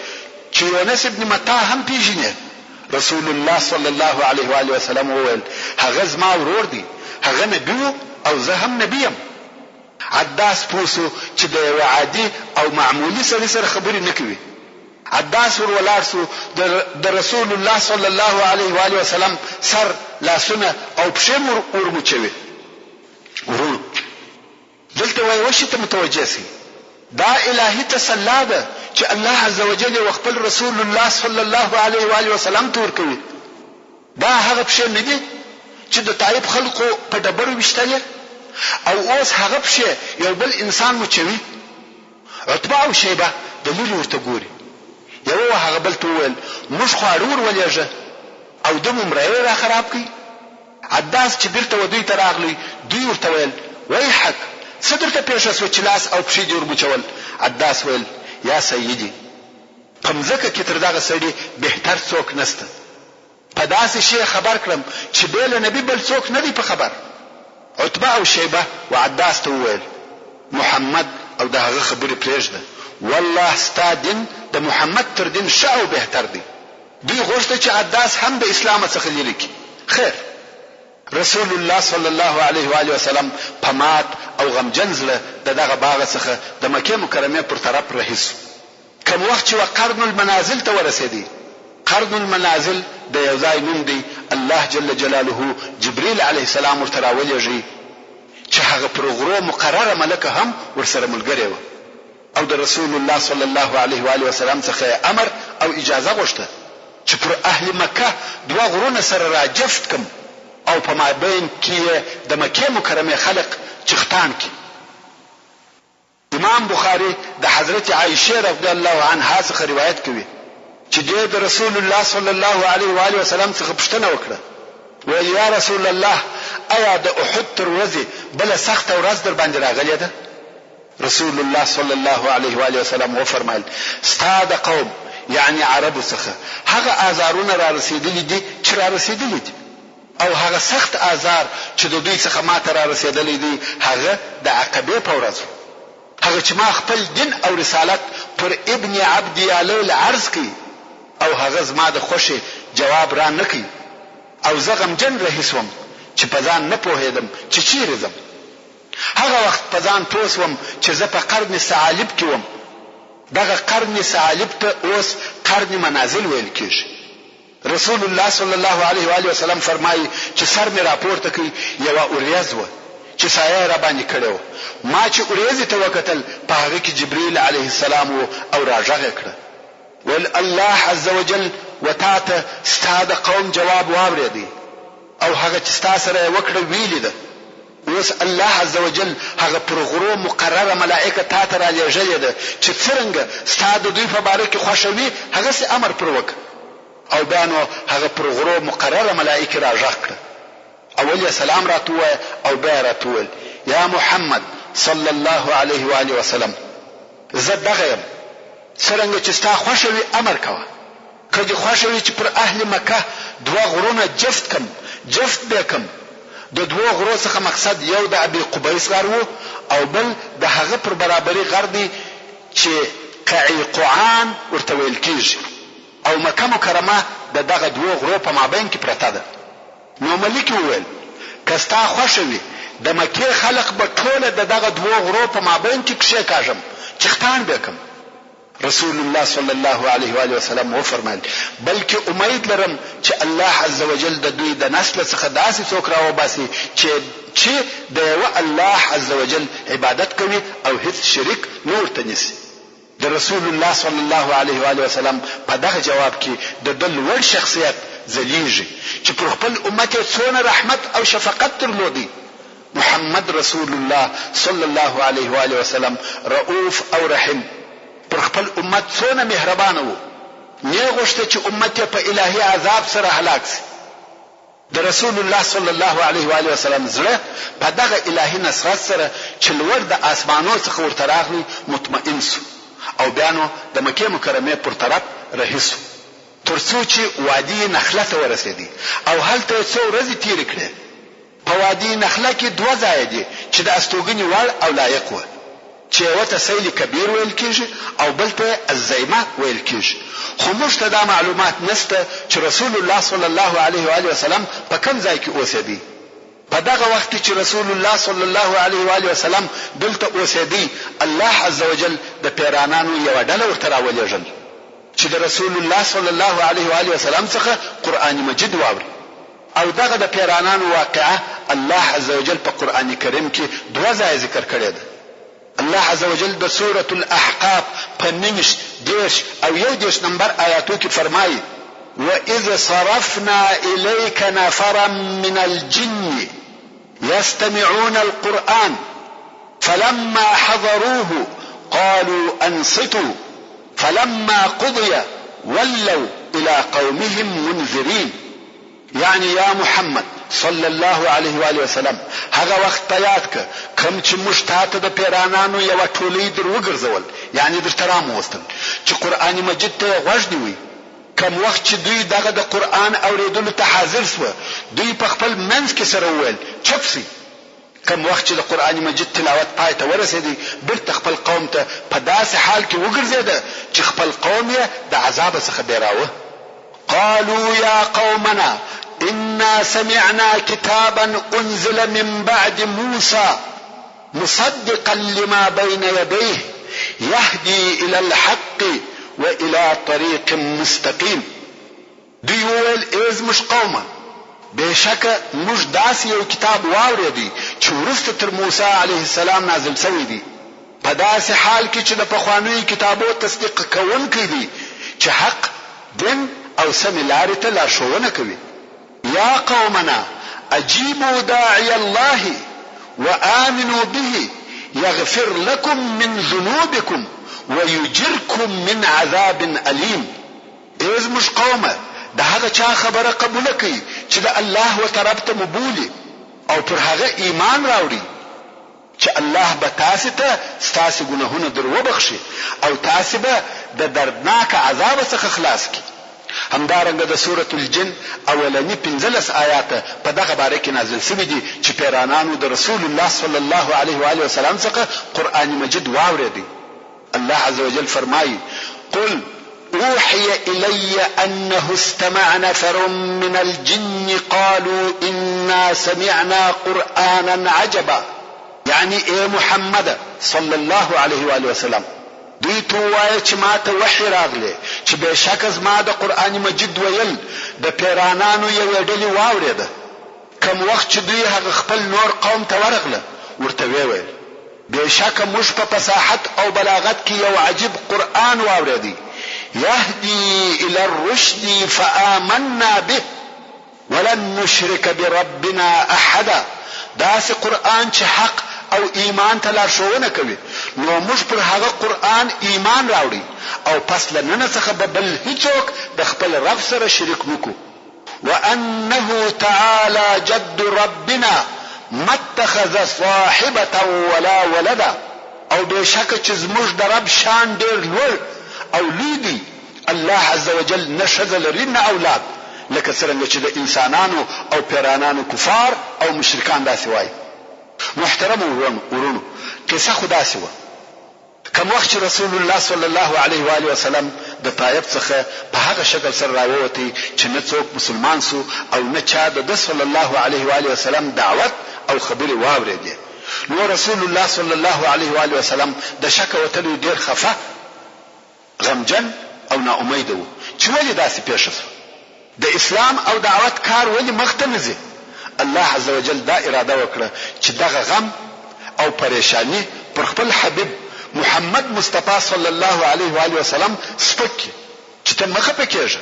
چې یونس ابن متی هم پیژنې رسول الله صلی الله علیه و آله وسلم وویل هغه زما ورور دی هغه نبی وو او زه هم نبی یم عداس پوه شو چې د یوه عادي او معمولي سړي سره خبرې نه کوي. عداس ور ولاړ شو، د د رسول الله صلی الله علیه و آله وسلم سر، لاسونه او پښې ور ورموچوي. وروڼو! دلته و یوه شي ته متوجه شئ. دا الهي تسلا ده چې الله عزوجل یې وخپل رسول الله صلی الله علیه وآله وسلم ته ورکوي. دا هغه پښې نه دي چې د طائف خلقو په ډبرو ویشتلې او اوس هغه پښې یو بل انسان مچوي؟ عتبه او شیبه د لرې ورته ګوري. یوه و هغه بل ته وویل، موږ خواړه ور ولېږه او ده مو مری را خراب کړ. عداس چې بیرته و دوی ته راغلی، دوی ورته ویل، ویحک! څه درته پېښه شوه چې لاس او پښې دې ور مچول؟ عداس ویل، یا سیدي! په مځکه کې تر دغه سړي بهتر څوک نشته. په داسې شي یې خبر کړم چې بې له نبي بل څوک نه دی په خبر. عتبه او شیبه و عداس ته وویل، محمد او د هغه خبرې پرېږده، والله ستا دین د محمد تر دین ښه او بهتر دی. دوی غوښته چې عداس هم د اسلامه څخه لیرې کړي. خیر! رسول الله صلی الله علیه وآله وسلم په مات او غمجن زړه د دغه باغه څخه د مکې مکرمې پر طرف رهي شو. کوم وخت چې و قرن المنازل ته ورسېدی، قرن المنازل د یو ځای نوم دی، الله جل جلاله جبریل علیه السلام ورته راولېږی چې هغه پر غرو مقرره ملکه هم ورسره ملګرې وه او د رسول الله صلی الله علیه وآله وسلم څخه یې امر او اجازه غوښته چې پر اهل مکه دوه غرونه سره راجفت کړم او په مابین کې یې د مکې مکرمې خلق چختان کړي. امام بخاري د حضرت عائشې رضی الله عنها څخه روایت کوي چې دې د رسول الله صلی الله علیه و آله وسلم څخه پوښتنه وکړه ویل یا رسول الله ایا د احد تر ورځې بله سخته ورځ در باندې راغلې ده؟ رسول الله صلی الله علیه و آله وسلم وفرمایل ستا د قوم یعنی عربو څخه هغه آزارونه را رسېدلي دي چې را رسېدلي دي. او هغه سخت آزار چې د دوی څخه ماته رارسېدلی دی هغه د عقبې په ورځ وو، هغه چې ما خپل دین او رسالت پر ابن عبد یالیل عرض کړ او هغه زما د خوښې جواب را نه کړ او زه غمجن رهي شوم چې په ځان نه پوهېدم چې چېرې ځم. هغه وخت په ځان پوه شوم چې زه په قرن ثعالب کې وم، دغه قرن ثعالب ته اوس قرن منازل ویل کېږي. رسول الله صلی الله علیه و آله وسلم فرمايي چې سر مې راپورته کړ یوه اوریځ وه چې سایه یې راباندې کړې وه، ما چې اوریځې ته وکتل په هغه کې جبریل علیه السلام و او راغږ یې کړه ویل الله عزوجل و تاته ستا د قوم جواب واورېدی او هغه چې ستا سره یې وکړه ویې لیده. اوس الله عزوجل هغه پر غرو مقرره ملائکه تا ته رالېږلې ده چې څرنګه ستا د دوی په باره کې خوښه وي هغسې امر پر وکړه. او بیا نو هغه پر غرو مقرره ملائکې را غږ کړه. اول یې سلام راته ووایه او بیا یې راته وویل، یا محمد صلی الله علیه وآله وسلم! زه دغه یم، څرنګه چې ستا خوښه وي امر کوه. که دې خوښه وي چې پر اهل مکه دوه غرونه جفت کړم، جفت بې کړم. د دوو غرو څخه مقصد یو د ابي قبیس غر وو او بل د هغه پر برابري غر دی چې قعیقعان ورته ویل کیږي او مکه مکرمه د دغه دوو غرو په مابین کې پرته ده. نو ملکې وویل، که ستا خوښه وي د مکې خلق به ټوله د دغه دوو غرو په مابین کې کښېکاږم، چختاڼ بې کړم. رسول الله صلی الله علیه وآله وسلم وفرمایل، بلکې امید لرم چې الله عزوجل د دوی د نسله څخه داسې څوک راوباسي چې چې د یوه الله عزوجل عبادت کوي او هیڅ شریک نه ورته نیسي. د رسول الله صلی الله علیه وآله وسلم په دغه جواب کې د ده لوړ شخصیت ځلیږي چې پر خپل امت یې څونه رحمت او شفقت درلودی. محمد رسول الله صلی الله علیه وآله وسلم رؤوف او رحیم پر خپل امت څونه مهربانه وو، نۀ غوښته چې امت یې په الهي عذاب سره هلاک شي. د رسول الله صلی الله علیه وآله وسلم زړه په دغه الهي نصرت سره چې لوړ د آسمانو څخه ورته راغلی مطمئن شو او بیا نو د مکې مکرمې پر طرف رهي شو تر څو چې وادي نخله ته ورسېدی او هلته یې څو ورځې تېرې کړې. په وادي نخله کې دوه ځایه دي چې د استوګنې وړ او لایق وه چې یوه ته سیل کبیر ویل کیږي او بل ته الزیمه ویل کیږي خو موږ ته دا معلومات نشته چې رسول الله صلی الله علیه و آله وسلم په کوم ځای کې اوسېدی. په دغه وخت کې چې رسول الله صلی الله علیه و آله وسلم دلته اوسېدی الله عزوجل د پیرانانو یوه ډله ورته راولېږل چې د رسول الله صلی الله علیه و آله وسلم څخه قرآن مجید واوري. او دغه د پيرانانو واقعه الله عزوجل په قرآن کريم کې دوه ځايه ذکر کړې ده. الله عزوجل د سورة الاحقاف په 29، 30 او 31 نمبر آیاتو کې فرمایي، واذ صرفنا الیک نفرا من الجن يستمعون القرآن فلما حضروه قالوا انصتوا فلما قضي ولوا الى قومهم منذرين. یعنی یا محمد صلی الله علیه وآله وسلم هغه وخت په یاد که کوم چې موږ تاته د پیرانانو یوه ټولۍ در وګرځول یعنی درته راموستل چې قرآن مجید ته یې غوږ نیوی، کوم وخت چې دوی دغه د قرآن اورېدلو ته حاضر شوه دوی په خپل منځ کې سره وویل، چپ شئ! کوم وخت چې د قرآن مجید تلاوت پای ته ورسېدی بیرته خپل قوم ته په داسې حال کې وګرځېده چې خپل قوم یې د عذابه څخه بېراوه. قالوا يا قومنا انا سمعنا كتابا انزل من بعد موسى مصدقا لما بين يديه يهدي الى الحق والى طريق مستقيم. دوی وویل، اې زموږ قومه! بېشکه موږ داسې یو کتاب واورېدی چې وروسته تر موسی علیه السلام نازل شوی دی، په داسې حال کې چې د پخوانیو کتابو تصدیق کوونکی دی چې حق، دین او سمې لارې ته لارښوونه کوي. یا قومنا اجیبوا داعی الله وآمنوا به یغفر لکم من ذنوبکم ویجرکم من عذاب الیم. اې زموږ قومه! د هغه چا خبره قبوله کړئ چې د الله و طرف ته مو بولي او پر هغه ایمان راوړئ چې الله به تاسې ته ستاسې ګناهونه در وبخښي او تاسې به د دردناک عذابه څخه خلاص کړي. همدارنګه د سورة الجن اولني 15 آیاته په دغه باره کې نازل شوي دي چې پیرانانو د رسول الله صلی الله علیه وآله وسلم څخه قرآن مجید واورېدی. الله عز وجل فرمايي، قل اوحي الي انه استمع نفر من الجن قالوا انا سمعنا قرآنا عجبا یعنی اې محمده صلی الله علیه وآله وسلم دوی ته ووایه چې ماته وحی راغلې چې بېشکه زما د قرآن مجید ویل د پیرانانو یوې ډلې واورېده کوم وخت چې دوی هغه خپل نور قوم ته ورغله ورته ویې ویل بېشکه موږ په فصاحت او بلاغت کې یو عجیب قرآن واورېدی، یهدی الی الرشد فآمنا به ولن نشرک بربنا احدا، داسې قرآن چې حق او ایمان ته لارښوونه کوي، نو موږ پر هغه قرآن ایمان راوړی او پس له ننه څخه به بل هیڅوک د خپل رب سره شریک نه کړو. وانه تعالی جد ربنا ما اتخذ صاحبة ولا ولدا او بېشکه چې زموږ د رب شان ډېر لوړ او لوی دی، الله عزوجل نه ښځه لري نه اولاد، لکه څرنګه چې د انسانانو او پېرانانو کفار او مشرکان داسې وايي. محترمو وروڼو! قصه خو داسې وه. کوم وخت چې رسول الله صلی الله علیه و آله وسلم د طایف څخه په هغه شکل سره راووتی چې نه څوک مسلمان شو او نه چا د ده صلی الله علیه و آله وسلم دعوت او خبرې واورېدې نو رسول الله صلی الله علیه و آله وسلم د شکه وتلی ډېر خفه غمجن او نا امیده وو چې ولې داسې پېښه شوه؟ د اسلام او دعوت کار ولې مخته نه ځي؟ الله عزوجل دا اراده وکړه چې دغه غم او پریشاني پر خپل حبیب محمد مصطفی صلی الله علیه و آله وسلم سپک کړي چې ته مه خپه کېږه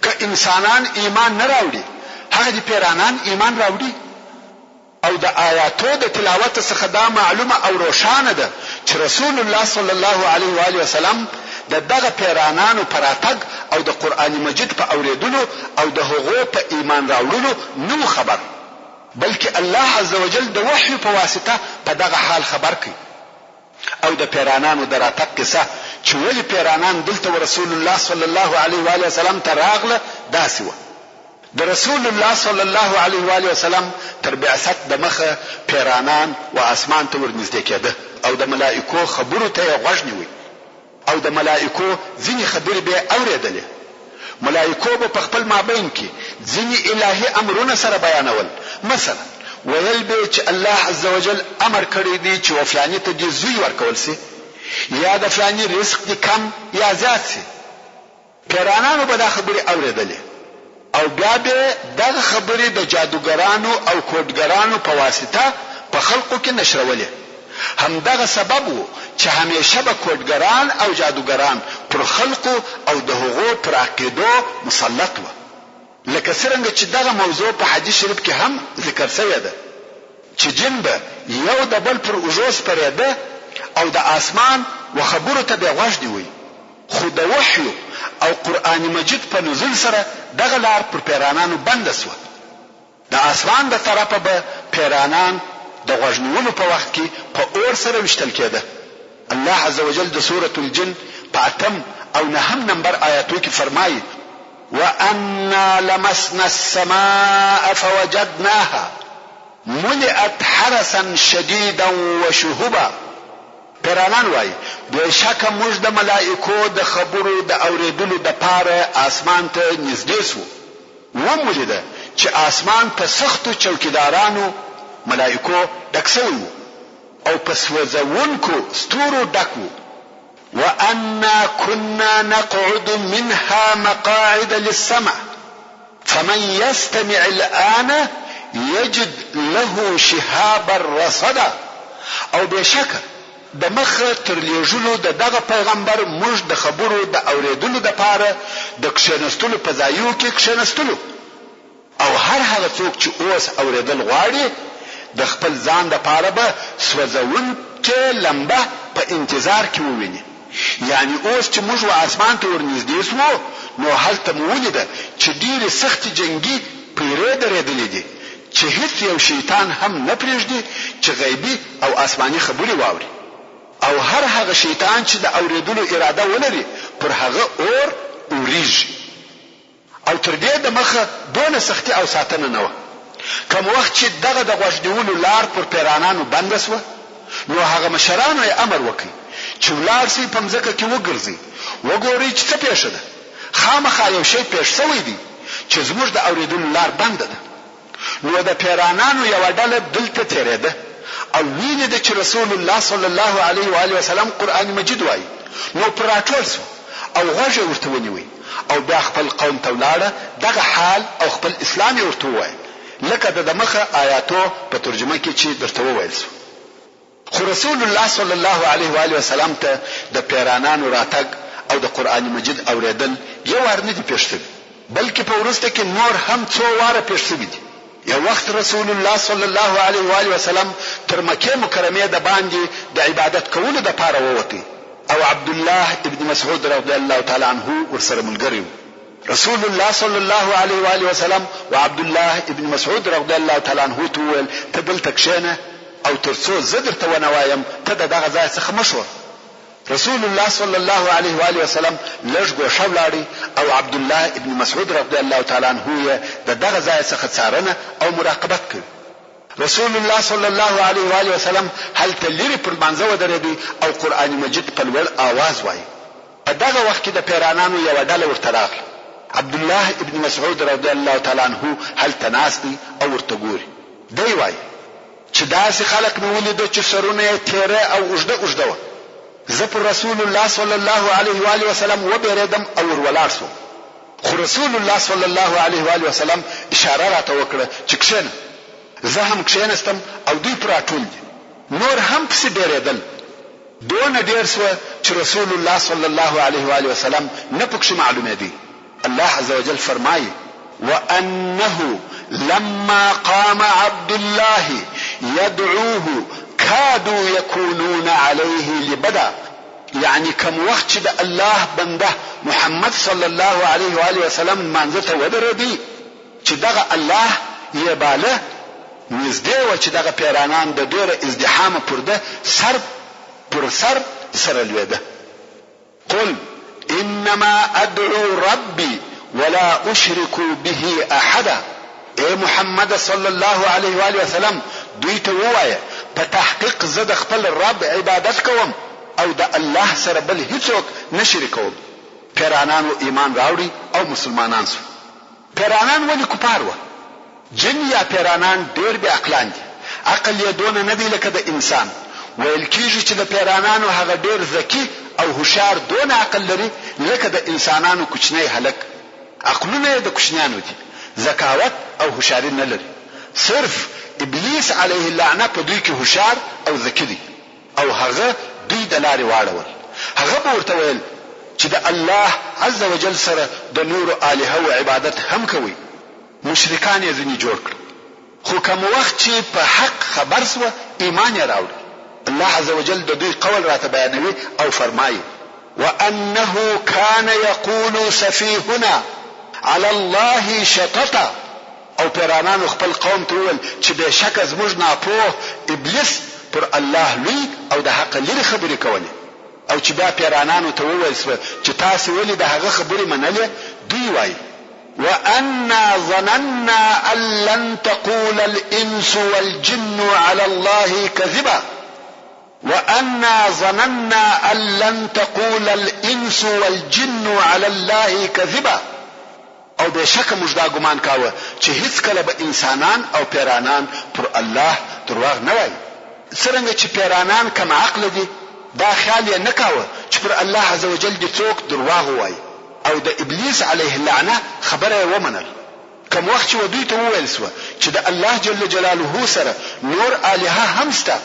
که انسانان ایمان نه راوړي هغه دې پیرانان ایمان راوړي. او د آیاتو د تلاوت څخه دا معلومه او روښانه ده چې رسول الله صلی الله علیه و آله وسلم د دغه پیرانانو په راتګ او د قرآن مجید په اورېدلو او د هغو په ایمان راوړلو نه وو خبر بلکې الله عزوجل د وحی په واسطه په دغه حال خبر کړ. او د پیرانانو د راتګ قصه چې ولې پیرانان دلته ورسول الله صلی الله علیه و آله وسلم ته راغله داسې وه. د رسول الله صلی الله علیه و آله وسلم تر بعثت د مخه پیرانان و آسمان ته ورنږدې کېده او د ملائکو خبرو ته یې غوږ نیوی او د ملائکو ځینې خبرې به یې اورېدلې. ملائکو به په خپل مابین کې ځینې الهي امرونه سره بیانول، مثلاً ویل به یې چې الله عزوجل امر کړی دی چې و فلاني ته دې زوی ورکول شي یا د فلاني رزق دې کم یا زیات شي. پیرانانو به دا خبرې اورېدلې او بیا به یې دغه خبرې د جادوګرانو او کوډګرانو په واسطه په خلقو کې نشرولې. همدغه سبب وو چې همېشه به کوډګران او جادوګران پر خلقو او د هغو پر عقیدو مسلط وه. لکه څرنګه چې دغه موضوع په حدیث شریف کې هم ذکر شوې ده چې جن به یو د بل پر اوږو سپرېده او د آسمان و خبرو ته به غوږ نیوی، خو د وحیو او قرآن مجید په نزول سره دغه لار پر پیرانانو بنده شوه. د آسمان د طرفه به پیرانان د غوږ نیولو په وخت کې په اور سره ویشتل کېده. الله عزوجل د سورة الجن په اتم او نهم نمبر آیاتو کې فرمايي، وأنا لمسنا السماء فوجدناها ملئت حرسا شدیدا وشهبا پیرانان وايي، بېشکه موږ د ملائکو د خبرو د اورېدلو دپاره آسمان ته نږدې شوو، ومو لیده چې آسمان په سختو چوکیدارانو، ملائکو، ډک شوی وو او په سوځوونکو ستورو ډک وو. وأنا کنا نقعد منها مقاعد للسمع فمن یستمع الآن یجد له شهابا رصدا او بېشکه د مخه تر لېږلو د دغه پیغمبر موږ د خبرو د اورېدلو دپاره د کښېنستلو په ځایو کې کښېنستلو او هر هغه څوک چې اوس اورېدل غواړي د خپل ځان دپاره به سوځوونکې لمبه په انتظار کې وویني. یعنې اوس چې موږ و آسمان ته ورنږدې شوو نو هلته مو ولیده چې ډېرې سختې جنګي پیرې درېدلې دي چې هیڅ یو شیطان هم نه پرېږدي چې غیبي او آسماني خبرې واوري او هر هغه شیطان چې د اورېدلو اراده ولري پر هغه اور اورېږي. او تر دې د مخه دونه سختي او ساتنه نه وه. کوم وخت چې دغه د غوږ نیولو لار پر پیرانانو بنده شوه نو هغه مشرانو یې امر وکړ چې ولاړ شئ په مځکه کې وګرځئ وګورئ چې څه پېښه ده، خامخا یو شی پېښ شوی دی چې زموږ د اورېدلو لار بنده ده. نو د پیرانانو یوه ډله دلته تېرېده او ویې لیده چې رسول الله صلی الله علیه و آله وسلم قرآن مجید وایي، نو پر راټول شوه او غوږ یې ورته ونیوی او بیا خپل قوم ته ولاړه دغه حال او خپل اسلام یې ورته ووایه لکه د دمخه آیاتو په ترجمه کې چې درته وویل شو. خو رسول الله صلی الله علیه و آله وسلم ته د پیرانانو راتګ او د قرآن مجید اورېدل یو وار نه دي پېښ شوي، بلکې په وروسته کې نور هم څو واره پېښ شوي دي. یو وخت رسول الله صلی الله علیه و آله وسلم تر مکې مکرمې د باندې د عبادت کولو دپاره ووتی او عبدالله ابن مسعود رضی الله تعالی عنه ورسره ملګری وو. رسول الله صلی الله علیه و آله وسلم و عبدالله ابن مسعود رضی الله تعالی عنه ته وویل، ته دلته کښېنه او تر څو زه درته ونه وایم ته د دغه ځای څخه مه ښوره. رسول الله صلی الله علیه و آله وسلم لږ ګوښه ولاړی او عبدالله ابن مسعود رضی الله تعالی عنه یې د دغه ځای څخه څارنه او مراقبت کوي. رسول الله صلی الله علیه و آله وسلم هلته لیرې پر لمانځه ودرېدی او قرآن مجید په لوړ آواز وایي. په دغه وخت کې د پیرانانو یوه ډله ورته راغله. عبدالله ابن مسعود رضی الله تعالی عنه هلته ناست دی او ورته ګوري. دی وايي، چې داسې خلق مې ولیده چې سرونه یې تېره او اوږده اوږده وه. زه پر رسول الله صلی الله علیه و آله وسلم وبېرېدم او ور ولاړ شوم. خو رسول الله صلی الله علیه و آله وسلم اشاره راته وکړه چې کښېنه. زه هم کښېنستم او دوی پر راټول دي. نور هم پسې ډېرېدل. دونه ډېر شوه چې رسول الله صلی الله علیه و آله وسلم نه پکښې معلومېدی. الله عزوجل فرمايي، وانه لما قام عبد الله يدعوه کادوا يکونون علیه لبدا یعنې کوم وخت چې د الله بنده محمد صلی الله علیه و آله وسلم لمانځه ته ودرېدی چې دغه الله یې باله نږدې وه چې دغه پیرانان د ډېره ازدحامه پر ده سر پر سر سره لوېده. قل انما ادعو ربي ولا اشرک به احدا اې محمده صلی الله علیه وآله وسلم دوی ته ووایه په تحقیق زه د خپل رب عبادت کوم او د الله سره بل هیڅوک نه شریکوم. پیرانانو ایمان راوړی او مسلمانان شو. پیرانان ولې کفار وه؟ جن یا پیرانان ډېر بې عقلان دي، عقل یې دونه نه دی لکه د انسان، ویل کېږي چې د پیرانانو هغه ډېر ذکي او هوښیار دونه عقل لري لکه د انسانانو کوچنی هلک، عقلونه یې د کوچنیانو دي، ذکاوت او هوښیاري نه لري، صرف ابلیس علیه اللعنة په دوی کې هوښیار او ذکي دی. او هغه دوی د لارې واړول. هغه به ورته ویل چې د الله عزوجل سره د نورو آلهه وو عبادت هم کوئ. مشرکان یې ځنې جوړ کړل. خو کوم وخت چې په حق خبر شوه ایمان یې راوړ. الله عزوجل د دوی قول راته بیانوي او فرمایي. وانه کان یقول سفیهنا علی الله شططا او پیرانانو خپل قوم ته وویل چې بې شکه زموږ ناپوه ابلیس پر الله لوی او د حقه لرې خبرې کولې او چې بیا پیرانانو ته وویل شوه چې تاسې ولې د هغه خبرې منلې دوی وایي. وانا ظننا ان لن تقول الانس والجن علی الله کذبا وانا ظننا ان لن تقول الانس والجن علی الله کذبا او بې شکه موږ دا ګمان کاوه چې هیڅکله به انسانان او پیرانان پر الله درواغ نه وایي. څرنګه چې پیرانان کم عقله دي دا خیال یې نه کاوه چې پر الله عزوجل دې څوک درواغ ووایي او د ابلیس علیه اللعنة خبره یې ومنل. کوم وخت چې و دوی ته وویل شوه چې د الله جل جلاله سره نور آلهه هم شته،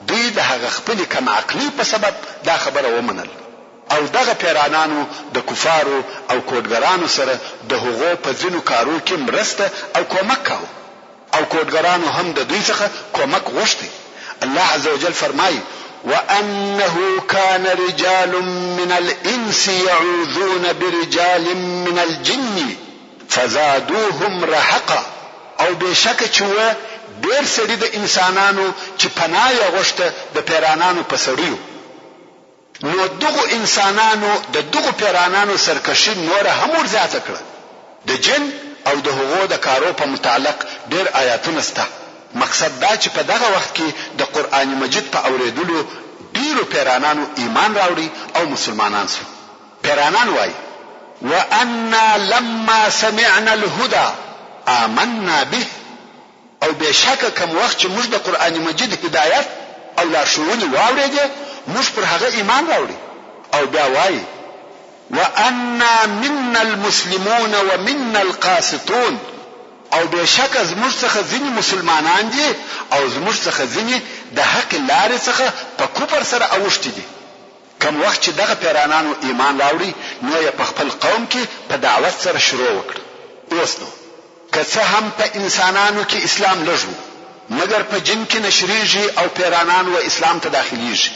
دوی د هغه خپلې کم عقلۍ په سبب دا خبره ومنل او دغه پیرانانو د کفارو او کوډګرانو سره د هغو په ځینو کارو کې مرسته او کومک کاوه. او کوډګرانو هم د دوی څخه کومک غوښتی، الله عزوجل فرمايي، وانه کان رجال من الانس يعوذون برجال من الجن فزادوهم رهقا او بې شکه چې وه ډېر سړي د انسانانو چې پناه يې غوښته د پېرانانو په سړيو، نو دغو انسانانو د دغو پېرانانو سرکښي نوره هم ور زیاته کړه. د جن او د هغو د کارو په متعلق ډېر آیاتونه شته، مقصد دا چې په دغه وخت کې د قرآن مجید په اورېدلو ډېرو پېرانانو ایمان راوړی او مسلمانان شول. پېرانان وايي، وانا لما سمعنا الهدی آمنا به. او بې شکه کوم وخت چې موږ د قرآن مجید هدایت او لارښوونې واورېدې موږ پر هغه ایمان راوړی او بیا وایي، وانا منا المسلمون ومنا القاسطون او بې شکه زموږ څخه ځینې مسلمانان دي او زموږ څخه ځینې د حقې لارې څخه په کفر سره اوښتي دي. کوم وخت چې دغه پیرانانو ایمان راوړی نو یې په خپل قوم کې په دعوت سره شروع وکړه. اوس نو که څه هم په انسانانو کې اسلام لږ وو، مګر په جن کې نشرېږي او پېرانان و اسلام ته داخلېږي.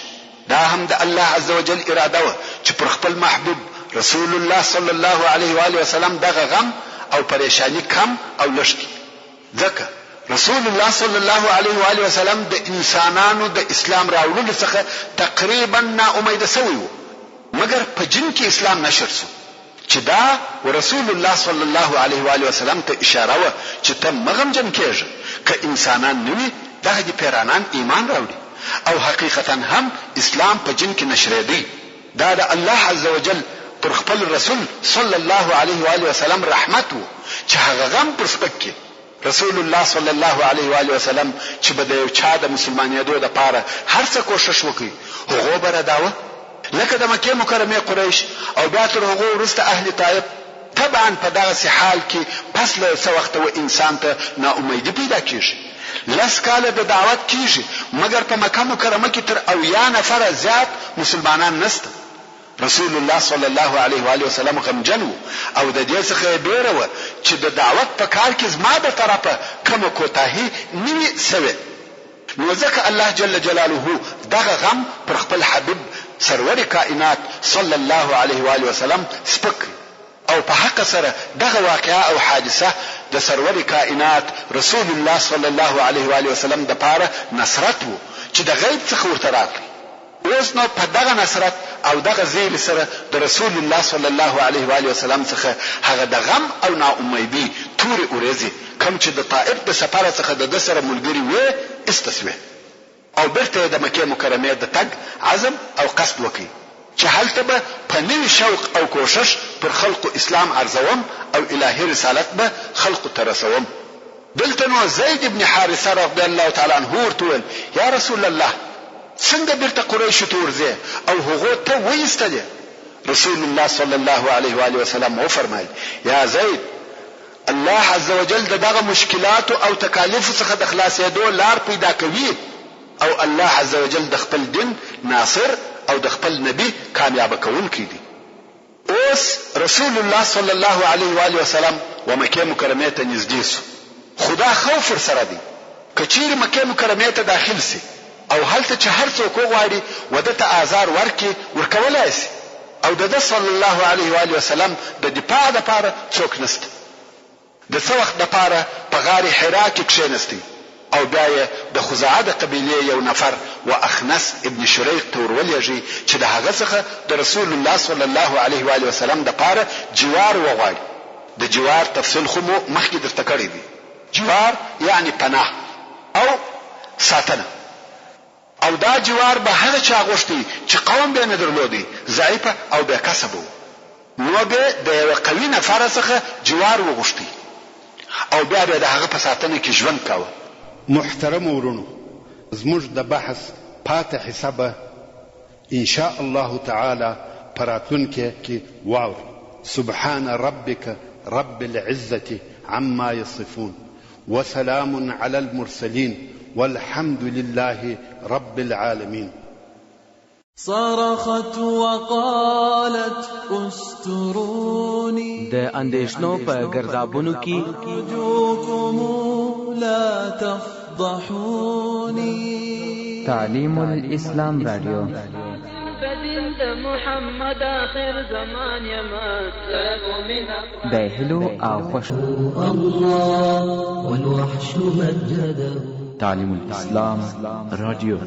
دا هم د الله عزوجل اراده وه چې پر خپل محبوب رسول الله صلی الله علیه وآله وسلم دغه غم او پرېشاني کم او لږ کړي، ځکه رسول الله صلی الله علیه وآله وسلم د انسانانو د اسلام راوړلو څخه تقریباً نا امیده شوی وو، مګر په جن کې اسلام نشر شو. چې دا و رسول الله صلی الله علیه وآله وسلم ته اشاره وه چې ته مه غمجن کېږه که انسانان نه وي دغه دې پېرانان ایمان راوړي او حقیقتا هم اسلام په جن کې نشرېدی دا د الله عزوجل پر خپل رسول صلی الله علیه وآله وسلم رحمت وو چې هغه غم پر سپک کړي. رسول الله صلی الله علیه و آله وسلم چې به د یو چا د مسلمانېدو لپاره هر څه کوښښ وکړ، هغو به رداوه، لکه د مکې مکرمې قریش او بیا تر هغو وروسته اهل طائف، طبعاً په دغسې حال کې پس له یو څه وخته و انسان ته نا امیدي پیدا کېږي. لس کاله د دعوت کېږي، مګر په مکه مکرمه کې تر 70 نفره زیات مسلمانان نشته. رسول الله صلی الله علیه وآله وسلم غمجن وو او د دې څخه یې بېره وه چې د دعوت په کار کې زما د طرفه کومه کوتاهي نه وي شوې نو ځکه الله جل جلاله دغه غم پر خپل حبیب سرور کائنات صلی الله علیه وآله وسلم سپک کړ او په حقه سره دغه واقعه او حادثه د سرور کائنات رسول الله صلی الله علیه وآله وسلم دپاره نصرت وو چې د غیب څخه ورته راغی. اوس نو په دغه نصرت او دغه زېري سره د رسول الله صلی الله علیه وآله وسلم څخه هغه د غم او نا امیدی تورې اورېځې کوم چې د طائف د سفره څخه د ده سره ملګري وې ایسته شوې او بیرته یې د مکې مکرمې د تګ عزم او قصد وکړ چې هلته به په نوي شوق او کوښښ پر خلقو اسلام عرضوم او الهي رسالت به خلقو ته رسوم. دلته نو زید بن حارثه رضی الله تعالی عنه ورته وویل، یا رسول الله! څنګه بیرته قریشو ته ورځې او هغو ته وایستلې؟ رسول الله صلی الله علیه وآله وسلم وفرمایل، یا زید! الله عزوجل د دغه مشکلاتو او تکالیفو څخه د خلاصیدو لار پیدا کوي. او الله عزوجل د خپل دین ناصر او د خپل نبي کامیابه کوونکی دی. اوس رسول الله صلی الله علیه و آله وسلم و مکې مکرمې ته نږدې شو، خو دا خوف ورسره دی که چیرې مکې مکرمې ته داخل شي او هلته چې هر څوک وغواړي و ده ته آزار ورکړي ورکولای شي او د ده صلی الله علیه و آله وسلم د دفاع لپاره څوک نشته. د څه وخت لپاره په غار حراء کې کښېنستی او بیا یې د خزاعه د قبیلې یو نفر و اخنس ابن شریق ته ور ولېږی چې د هغه څخه د رسول الله صلی الله علیه و آله وسلم لپاره جوار وغواړي، د جوار تفصیل خو مو مخکې درته کړی دی، جوار یعنې پناه او ساتنه. او دا جوار به هغه چا غوښتی چې قوم به یې نه درلودی، ضعیفه او بې کسه به وو، نو به یې د یوه قوي نفره څخه جوار وغوښتی او بیا به یې د هغه په ساتنه کې ژوند کاوه. محترمو وروڼو! زموږ د بحث پاته حصه به ان شاء الله تعالی په راتلونکې کې واورئ. سبحان ربک رب العزة عما یصفون وسلام علی المرسلین والحمد لله رب العالمین. صرخت وقالت استروني. د اندېښنو په ګردابونو کې. ارجوکم لا تفضحوني. تعلیم الاسلام رادیو. د هیلو او خوښ. تعلیم الاسلام رادیو.